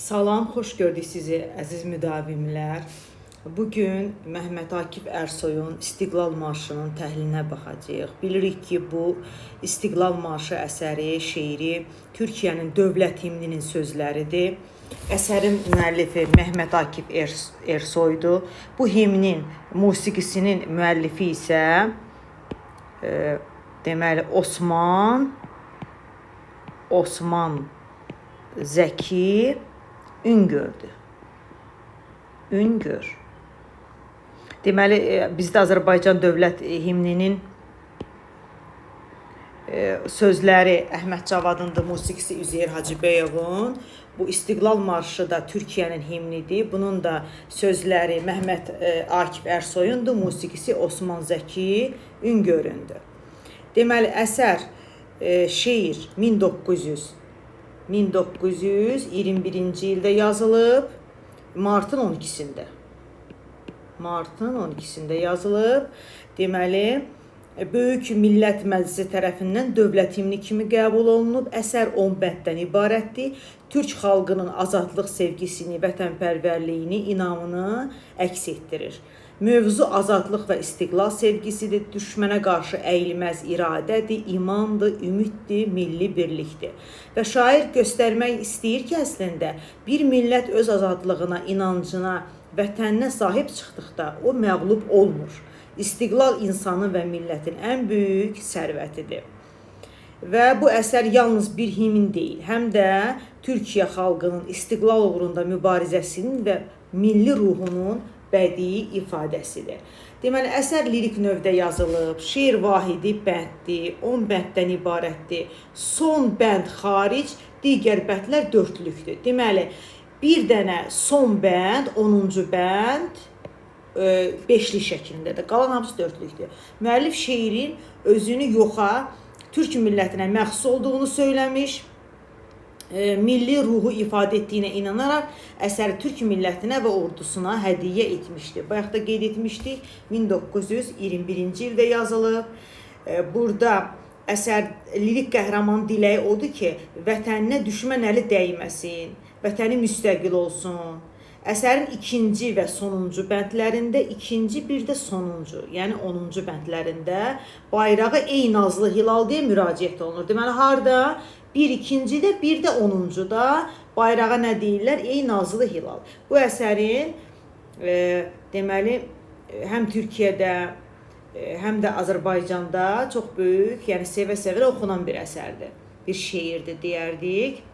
Salam, xoş gördük sizi əziz müdavimlər. Bu gün Mehmet Akif Ersoyun İstiqlal Marşının təhlilinə baxacağıq. Bilirik ki, bu İstiqlal Marşı əsəri, şeiri Türkiyənin dövlət himninin sözləridir. Əsərin müəllifi Mehmet Akif Ersoydur. Bu himnin musiqisinin müəllifi isə deməli Osman Zəki Üngördür. Üngör. Deməli, bizdə Azərbaycan dövlət himninin sözləri Əhməd Cavadındır, musiqisi Üzeyir Hacıbəyovun. Bu İstiqlal Marşı da Türkiyənin himnidir. Bunun da sözləri Mehmet Akif Ersoyundur, musiqisi Osman Zəki Üngöründür. Deməli, əsər şeir 1921-ci ildə yazılıb, martın 12-sində. Martın 12-sində yazılıb. Deməli, Böyük Millət Məclisi tərəfindən dövlət himni kimi qəbul olunub. Əsər 10 bənddən ibarətdir. Türk xalqının azadlıq sevgisini, vətənpərvərliyini, inamını əks etdirir. Mövzu azadlıq və istiqlal sevgisidir, düşmənə qarşı əyilməz iradədir, imandır, ümiddir, milli birlikdir. Və şair göstərmək istəyir ki, əslində bir millət öz azadlığına, inancına, vətəninə sahib çıxdıqda o məğlub olmur. İstiqlal insanın və millətin ən böyük sərvətidir. Və bu əsər yalnız bir himn deyil, həm də Türkiyə xalqının istiqlal uğrunda mübarizəsinin və milli ruhunun bədii ifadəsidir. Deməli, əsər lirik növdə yazılıb, şeir vahidi bənddir, 10 bənddən ibarətdir. Son bənd xaric, digər bəndlər dördlükdür. Deməli, bir dənə son bənd, 10-cu bənd beşlik şəklindədir. Qalan hamısı dördlükdür. Müəllif şeirin özünü yoxa türk millətinə məxsus olduğunu söyləmiş, milli ruhu ifadə etdiyinə inanaraq əsəri türk millətinə və ordusuna hədiyyə etmişdi. Bayaq da qeyd etmişdik, 1921-ci ildə yazılıb. Burada əsər lirik qəhrəman diləyi odur ki, vətəninə düşmən əli dəyməsin, vətəni müstəqil olsun. Əsərin ikinci və sonuncu bəndlərində, ikinci bir də sonuncu, yəni 10-cu bəndlərində bayrağı ey nazlı hilal deyə müraciət olunur. Deməli, harda? Bir ikincidə, bir də 10-cuda bayrağa nə deyirlər? Ey nazlı hilal. Bu əsərin deməli həm Türkiyədə, həm də Azərbaycanda çox böyük, yəni sevə-sevə oxunan bir əsərdir. Bir şeirdir deyərdik.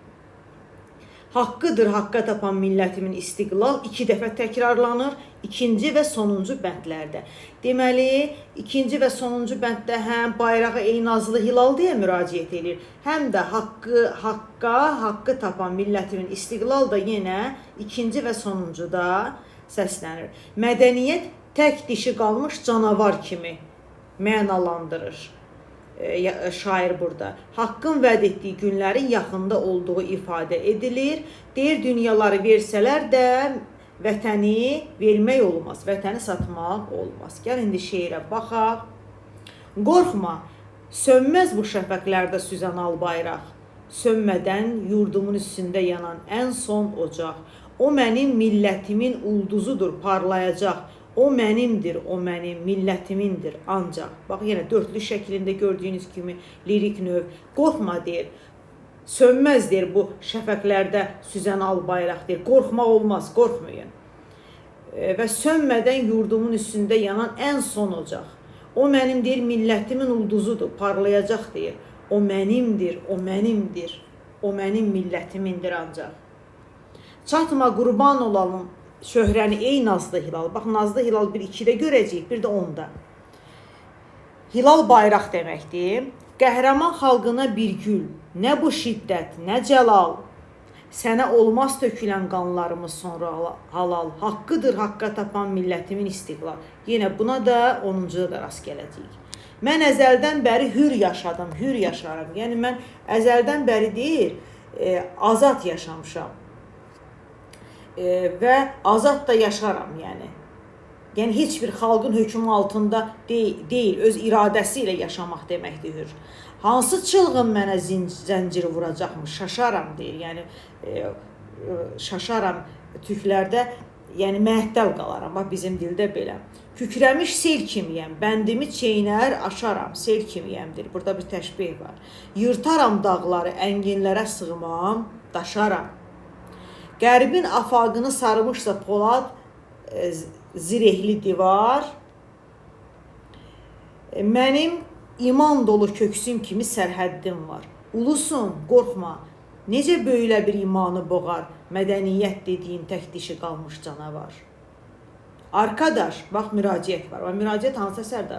Haqqıdır haqqa tapan millətimin istiqlal iki dəfə təkrarlanır, ikinci və sonuncu bəndlərdə. Deməli, ikinci və sonuncu bənddə həm bayrağı ey nazlı hilal deyə müraciət edir, həm də haqqı tapan millətimin istiqlal da yenə ikinci və sonuncuda səslənir. Mədəniyyət tək dişi qalmış canavar kimi mənalandırır şair burada. Haqqın vəd etdiyi günlərin yaxında olduğu ifadə edilir. Deyir, dünyaları versələr də vətəni vermək olmaz, vətəni satmaq olmaz. Gəl indi şeirə baxaq. Qorxma, sönməz bu şəfəqlərdə süzən al bayraq. Sönmədən yurdumun üstündə yanan ən son ocaq. O mənim millətimin ulduzudur, parlayacaq. O mənimdir, o mənim millətimindir ancaq. Bax, yenə dörtlü şəklində gördüyünüz kimi lirik növ. Qorxma deyir. Sönməz deyir bu şəfəqlərdə süzən al bayraq deyir. Qorxmaq olmaz, qorxmayın. Və sönmədən yurdumun üstündə yanan ən son ocaq. O mənim deyir millətimin ulduzudur, parlayacaq deyir. O mənimdir, o mənimdir. O mənim millətimindir ancaq. Çatma qurban olalım şöhrəni ey nazlı hilal. Bax, nazlı hilal bir 2-də görəcəyik, bir də 10-da. Hilal bayraq deməkdir. Qəhrəman xalqına bir gül, nə bu şiddət, nə cəlal. Sənə olmaz tökülən qanlarımız sonra halal. Haqqıdır haqqa tapan millətimin istiqlal. Yenə buna da 10-cuda da rast gələcəyik. Mən əzəldən bəri hür yaşadım, hür yaşarım. Yəni mən əzəldən bəri deyir, azad yaşamışam. Və azad da yaşaram, yəni. Yəni heç bir xalqın hökmü altında deyil, öz iradəsi ilə yaşamaq deməkdir hür. Hansı çılğın mənə zəncir vuracaqmış, şaşaram deyir. Yəni şaşaram türklərdə, yəni məəttəl qalaram. Bax bizim dildə belə. Kükrəmiş sel kimiyəm, bəndimi çeynər, aşaram, sel kimiyəmdir. Burada bir təşbeh var. Yırtaram dağları, ənginlərə sığmam, daşaram. Qərbin afaqını sarmışsa polad zirehli divar, mənim iman dolu köksüm kimi sərhəddim var. Ulusun, qorxma. Necə böylə bir imanı boğar mədəniyyət dediyin tək dişi qalmış canavar. Arkadaş, bax müraciət var. Bax, müraciət hansı əsərdə?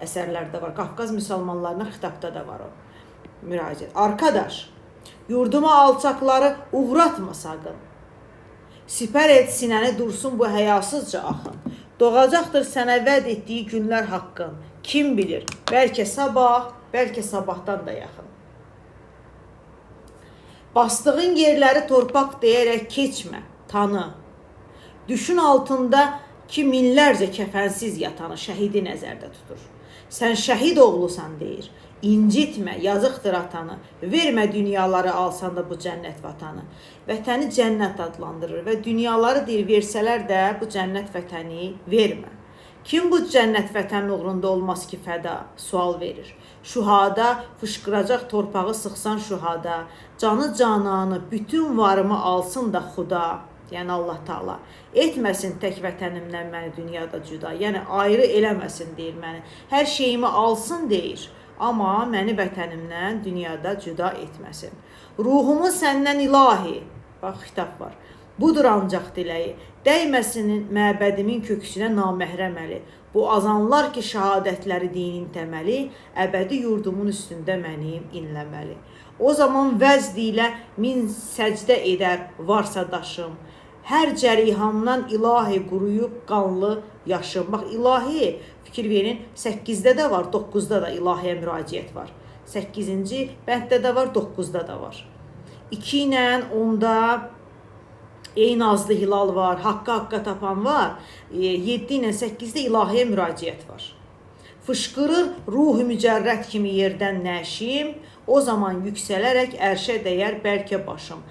Əsərlərdə var. Qafqaz müsəlmanlarına xitabda da var o. Müraciət. Arkadaş, yurduma alçaqları uğratma saqın. Sipər et sinəni, dursun bu həyasızca axın. Doğacaqdır sənə vəd etdiyi günlər haqqın. Kim bilir, bəlkə sabah, bəlkə sabahdan da yaxın. Bastığın yerləri torpaq deyərək keçmə, tanı. Düşün altında ki minlərcə kəfənsiz yatanı, şəhidi nəzərdə tutur. Sən şəhid oğlusan deyir. İncitmə, yazıqdır atanı. Vermə dünyaları alsan da bu cənnət vatanı. Vətəni cənnət adlandırır və dünyaları deyir versələr də bu cənnət vətəni vermə. Kim bu cənnət vətənin uğrunda olmaz ki fəda? Sual verir. Şuhada fışqıracaq torpağı sıxsan şuhada. Canı cananı, bütün varımı alsın da xuda. Yəni Allah Taala. Etməsin tək vətənimdən məni dünyada cüda. Yəni ayrı eləməsin deyir məni. Hər şeyimi alsın deyir. Amma məni vətənimdən dünyada cüda etməsin. Ruhumu səndən ilahi. Bax xitab var. Budur ancaq diləyi. Dəyməsin məbədimin köksünə naməhrəm əli. Bu azanlar ki şəhadətləri dinin təməli, əbədi yurdumun üstündə mənim inləməli. O zaman vəzd ilə min səcdə edər varsa daşım. Hər cərihamdan ilahi quruyub qanlı yaşım. Bax ilahi, fikir verin, 8-də də var, 9-da da ilahiyə müraciət var. 8-ci bənddə də var, 9-da da var. 2 ilə 10-da ey nazlı hilal var, haqqa haqqa tapan var. 7 ilə 8-də ilahiyə müraciət var. Fışqırır ruh-u mücərrəd kimi yerdən nəşim, o zaman yüksələrək ərşə dəyər bəlkə başım.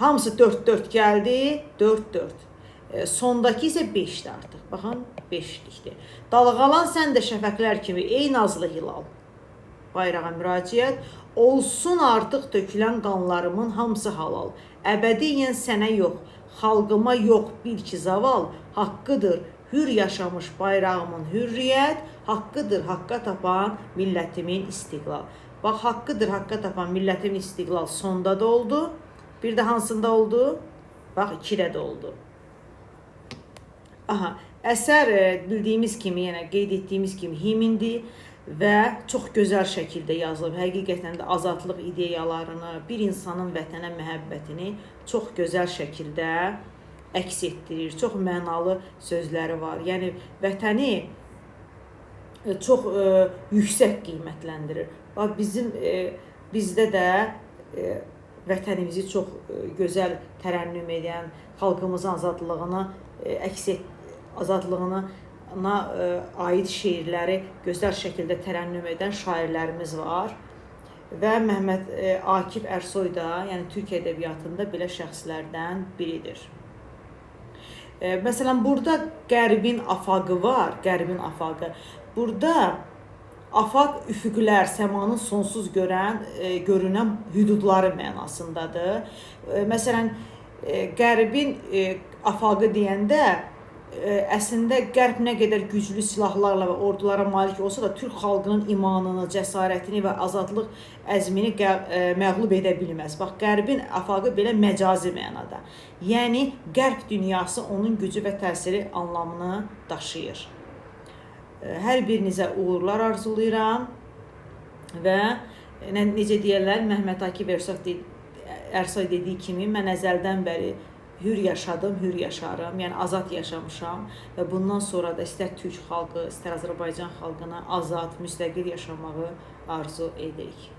Hamısı 4-4 gəldi, 4-4. Sondakı isə 5-dir artıq. Baxın, 5-likdir. Dalğalan sən də şəfəqlər kimi, ey nazlı hilal. Bayrağa müraciət. Olsun artıq tökülən qanlarımın hamısı halal. Əbədiyyən sənə yox, xalqıma yox, bil ki zaval. Haqqıdır hür yaşamış bayrağımın hürriyyət, haqqıdır haqqa tapan millətimin istiqlal. Bax, haqqıdır haqqa tapan millətimin istiqlal sonda da oldu. Bir də hansında oldu? Bax, 2-də də oldu. Aha, əsər bildiyimiz kimi, yəni qeyd etdiyimiz kimi himndir və çox gözəl şəkildə yazılıb. Həqiqətən də azadlıq ideyalarını, bir insanın vətənə məhəbbətini çox gözəl şəkildə əks etdirir. Çox mənalı sözləri var. Yəni vətəni çox yüksək qiymətləndirir. Bax bizim bizdə də vətənimizi çox gözəl tərənnüm edən, xalqımızın azadlığını azadlığına aid şeirləri gözəl şəkildə tərənnüm edən şairlərimiz var. Və Məhəmməd Akif Ərsoy da, yəni türk ədəbiyyatında belə şəxslərdən biridir. Məsələn, burada Qərbin afaqı var, Qərbin afaqı. Burada afaq üfüqlər, səmanın sonsuz görünən hüdudları mənasındadır. Məsələn, Qərbin afaqı deyəndə əslində Qərb nə qədər güclü silahlarla və ordulara malik olsa da türk xalqının imanını, cəsarətini və azadlıq əzmini məğlub edə bilməz. Bax, Qərbin afaqı belə məcazi mənada. Yəni Qərb dünyası onun gücü və təsiri anlamını daşıyır. Hər birinizə uğurlar arzulayıram və necə deyirlər, Məhəmməd Akif Ərsoy dediyi kimi, mən əzəldən bəri hür yaşadım, hür yaşarım, yəni azad yaşamışam və bundan sonra da istər türk xalqı, istər Azərbaycan xalqına azad, müstəqil yaşamağı arzu edirik.